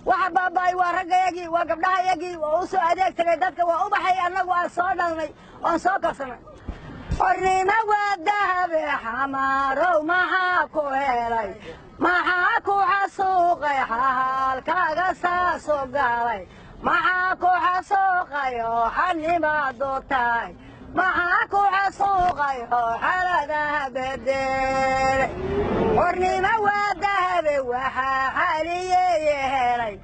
Waxa baaba'ay waa raggayagii, waa gabdhahayagii, waa u soo adeeg tagay dadka, waa ubaxay annagu aan soo dhalnay oon soo korsanay. Xornimo waa dahabe, Xamaarow, maxaa ku helay? Maxaa ku xasuuqay xaalkaaga saasu galay? Maxaa ku xasuuqay oo xanibaadu tahay? Maxaa ku xasuuqay oo xaladaha bedelay? Xornimo waa dahabe, waxaa xaliyeeye helay,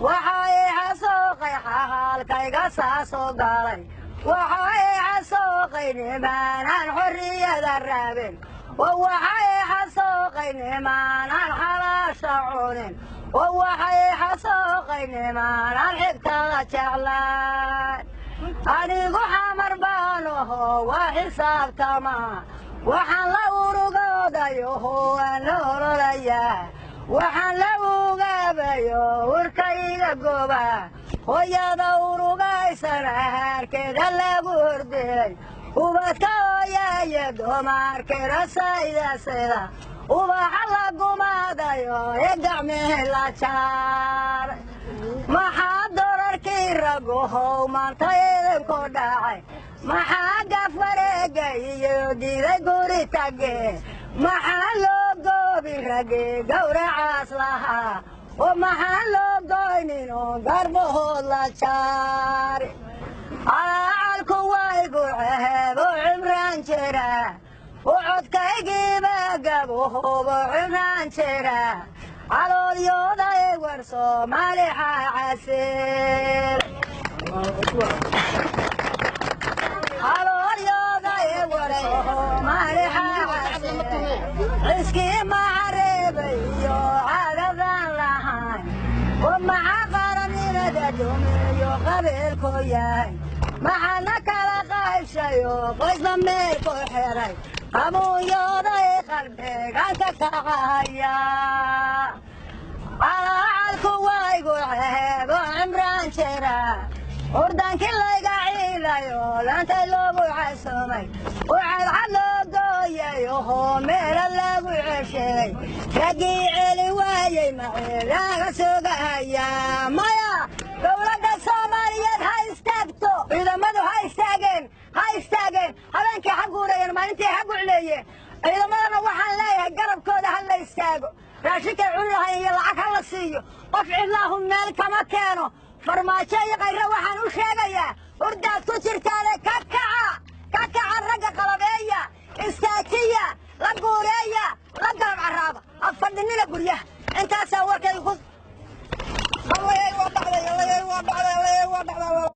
waxa i xasuuqay xaalkayga saasu galay, waxa i xasuuqay nimaanaan xorriyada raabin, waxa i xasuuqay nimaanaan xalaasha cunin, waxay xasuuqay nimaanaan xigtada jeclaan. Anigu Xamar baan aho, waa xisaabtama, waxaan la urugoodayoho, waan la ololayaa, waxaan la ugaabayo urkayga gooba hooyada urugaysana haarkeeda lagu hordelay, ubadka hooyaaya doomaarkeeda saydaseda, ubaxa la gumaadayo ee gacmehe la jaaray. Maxaa dorarkii ragohow maanta idinku dhacay? Maxaa gaf wareega iyo diiday guri tage? Maxaa loo goobi rage gowracaas lahaa? Oo maxaa loo goynin oo garbahood la jaari? Calacalku waygu ceheebo cimraan jira, u codkaygiiba gabuhubo cimraan jira, caloolyooday war Soomaali xacasil, caloolyooday war Soomaali xacasil, ciskii macareebay iyo caadadan lahayn, oo maxaa qaranimada dumiyo qabiilku yahay? Maxaana kala qaybshayo qoysna meel ku xiray? Qamuunyooday qalbiganka kacaya, calacalku waygu ceebo cimraan jira, hurdaankii layga ciilayo laantay loogu casumay, u cadcad loo gooyayo hoo meela lagu cesheey, raggii celi waayey maceelaaga sugahaya maya. Dowladda Soomaaliyeed ha istaagto, ciidamadu ha istaageen, ha istaageen, habeenkii ha guureeyeen, maalintii ha gucleeyeen. Ciidamadana waxaan leeyahay garabkooda ha la istaago, raashinkay cuni lahayn iyo lacag ha la siiyo. Qof cidlaahu meel kama keeno. Farmaajo iyo Kayre waxaan u sheegayaa, hurdaad ku jirtaane ka kaca, ka kaca, ragga qalabeeya, istaajiya, la guureeya, la garab carraaba, ha fadhinina guryaha. Intaasaa warkayga ku